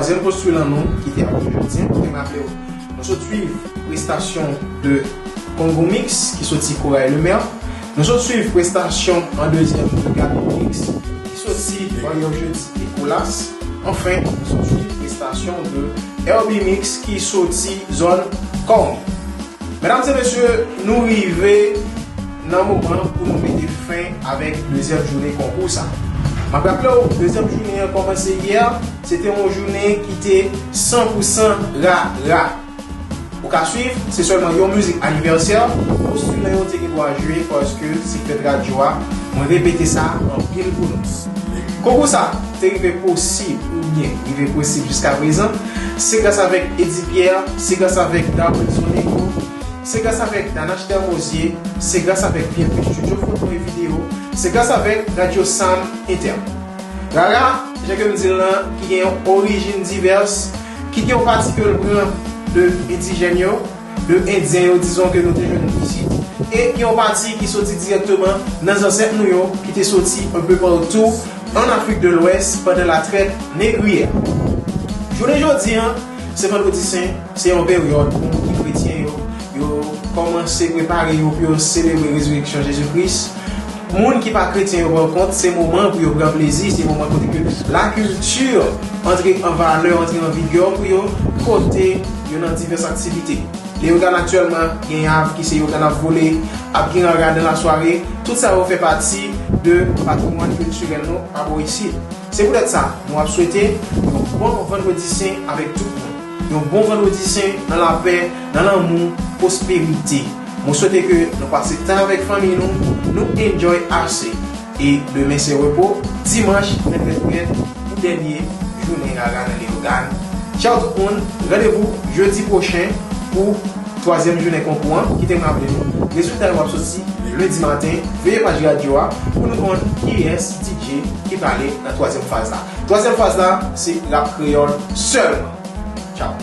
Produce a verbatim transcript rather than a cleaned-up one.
Dezyèm postulan nou ki te ap jwe jodi a, pou te raple w, nou sot swiv prestasyon de Kongo Mix ki soti Corail Lemaire. Nou sot swiv prestasyon an dezyèm de Gabi Mix ki soti Warrior Jeudi e Colas. Anfen, nou sot swiv prestasyon de Herbie Mix ki soti zòn Kòmi. Medam e mesye, nou rive nan moman pou nou mete fen avèk dezyèm jounen konkou sa. M ap raple w, dezyèm jounen an kòmanse yè, se te yon jounen ki te san pou san rara. Ou ka swiv, se sèlman yon mizik anivèsè, postilan yo te gen dwa jwe paske se fèt radyo a, mwen repete sa anpil pou nou. Konkou sa te rive posib oubyen rive posib jiska prezan, se gras avèk Eddy Pierre, se gras avèk Darwinson Negro, se gras avèk Danache Termosier, se gras avèk P M P Studio Foto e Videyo, se gras avèk Radyo Sam Inter. Rara, jan ke m di l lan, ki gen yon orijin divès, ki gen yon pati ke l pran de endijèn yo, de endyen yo, dizon, ke nou te jwenn isit, e gen yon pati ki soti dirèkteman nan zansèt nou yo, ki te soti un peu partout en Afrique de l'Ouest pendant la traite négrière. Jounen jodi an, se Vandredi Sen, se yon peryòd pou moun ki kretyen yo, yo kòmanse prepare yo pou yo selebre rezireksyon Jezi Kris. Moun ki pa kretyen yo, pa kont, se moman pou yo pran plezi, se moman kote ke lakilti antre an valè, antre an vigè pou yo, kote yo nan divès aktivite. Leyogàn aktyèlman gen yav ki se yo k ap vole, ap gen rara nan lasware. Tout sa yo fè pati de patrimwàn kiltirèl nou pa bò isit. Se poutèt sa, nou ap swete yon bon Vandredi Sen avèk tout moun. Yon bon Vandredi Sen nan lapè, nan lanmou, pwosperite. Mwen swete ke nou pase tan avèk fanmi nou, nou enjoy ase. E demen se repo, dimanch, mèt rèd pou dènye jounen rara nan Leyogàn. Tchaw tout moun, randevou jedi pwochen pou twazyèm jounen konkou an. Kite m raple nou, rezilta yo ap soti lendi maten. Veye paj radyo a pou nou konn kiyès D J ki prale nan twazyèm faz la. Twazyèm faz la, se rap kreyòl sèlman. Tchaw.